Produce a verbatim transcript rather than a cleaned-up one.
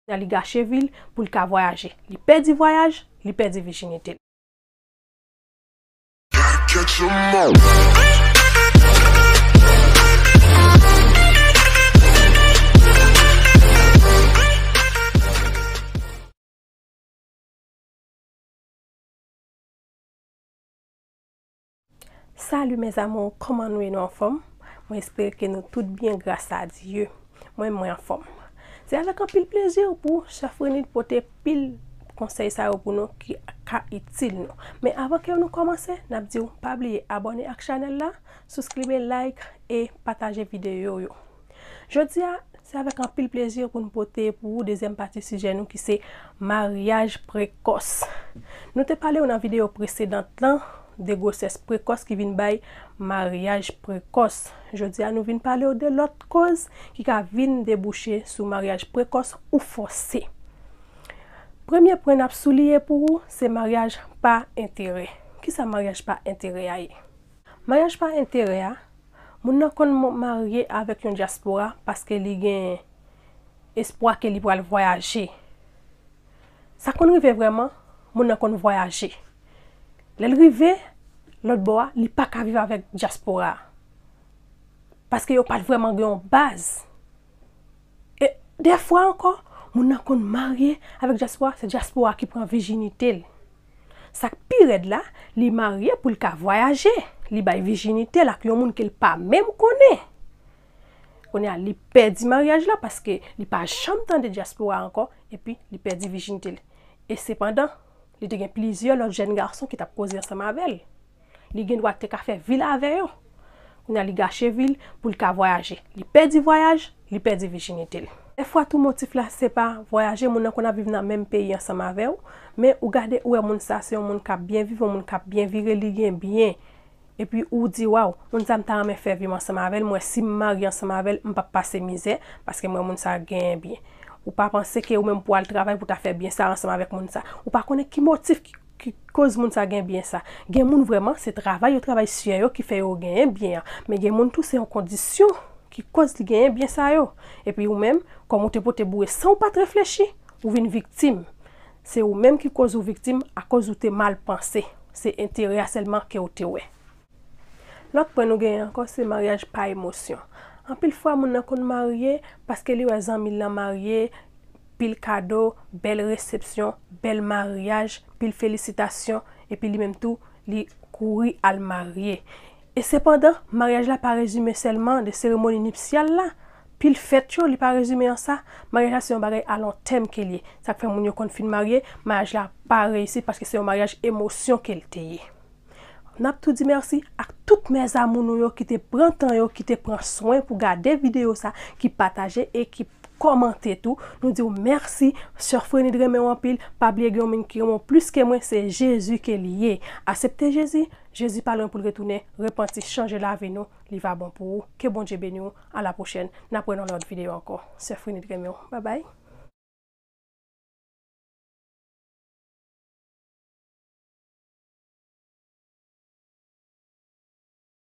Li gache vi l pou l ka vwayaje. Li pèdi vwayaj, li pèdi vijinite l. Salut mes amours, kòman nou ye, nou anfòm? Mwen espere ke nou tout byen gras a Dye. Mwen, mwen anfòm. Se avèk anpil plezi pou Sè Frenid pote pil konsèy sa yo pou nou ki ka itil nou. Men avan ke nou kòmanse, n ap di w pa bliye abòne ak chanèl la, subscribe, like e pataje videyo yo. Jodi a, se avèk anpil plezi pou n pote pou ou dezyèm pati sijè nou ki se maryaj prekòs. Nou te pale w nan videyo presedan lan de gwosès prekòs ki vin bay maryaj prekòs. Jodi a, nou vin pale w de lòt koz ki ka vin debouche sou maryaj prekòs ou fòse. Premye pwen n ap souliye pou ou, se maryaj pa enterè. Kisa maryaj pa enterè a ye? Maryaj pa enterè a, moun nan konn mo-, marye avèk yon dyaspora paske li gen espwa ke li pral vwayaje. Sa konn rive vrèman, moun nan konn vwayaje. Lè l rive lòt bò a, li pa ka viv avèk dyaspora a. Paske yo pa t vrèman gen yon baz. E dèfwa ankò, moun nan konn marye avèk dyaspora, se dyaspora ki pran vijinite l. Sa k pi rèd la, li marye pou l ka vwayaje, li bay vijinite l ak yon moun ke l pa menm konnen. Kounye a, li pèdi maryaj la paske li pa janm tande dyaspora ankò, epi li pèdi vijinite l. E sepandan, li te gen plizyè lòt jèn gason ki t ap koze ansanm avè l. Li gen dwa te ka fè vi l avè yo. Kounye a, li gache vi l pou l ka vwayaje. Li pèdi vwayaj, li pèdi vijinite l. Dèfwa tou, motif la se pa vwayaje, moun nan konn ap viv nan menm peyi ansanm avè w, men ou gade, ou wè moun sa se yon moun k ap byen viv, yon moun k ap byen vire, li gen byen. Epi ou di, "Waw, moun sa m ta renmen fè vi m ansanm avè l, m wè si m marye ansanm avè l, m p ap pase mizè, paske m wè moun sa genyen byen." Ou pa panse ke ou menm pou al travay pou ta fè byen sa ansanm avèk moun sa. Ou pa konnen ki motif ki, ki koz moun sa gen byen sa. Gen moun vrèman, se travay yo travay syè yo ki fè yo genyen byen an. Men gen moun tou, se yon kondisyon ki koz li genyen byen sa yo. Epi ou menm, kòm ou te pote boure san ou pa t reflechi, ou vin viktim. Se ou menm ki koz ou viktim akoz ou te mal panse. Se enterè a sèlman ke ou te wè. Lòt pwen nou genyen ankò, se maryaj pa emosyon. Anpil fwa, moun nan konn marye paske li wè zanmi l lan marye, pil kado, bèl resepsyon, bèl maryaj, pil felisitasyon, epi li menm tou, li kouri al marye. E sepandan, maryaj la pa rezime sèlman de seremoni nipsyal la, pil fèt yo, li pa rezime an sa. Maryaj la se yon bagay a lon tèm ke l ye. Sa k fè moun yo konn fin marye, maryaj la pa reyisit paske se yon maryaj emosyon ke l te ye. N ap tou di mèsi ak tout mes amours nou yo ki te pran tan yo, ki te pran swen pou gade videyo sa, ki pataje e ki kòmante tou. Nou di w mèsi, Sè Frenid renmen w anpil. Pa bliye gen yon moun ki renmen w plis ke mwen, se Jezi ke li ye. Aksepte Jezi, Jezi pa lwen pou l retounen. Repanti, chanje lavi nou, li va bon pou ou. Ke Bondye beni w. A la pwochèn, n ap wè nan lòt videyo ankò. Sè Frenid renmen w. Babay.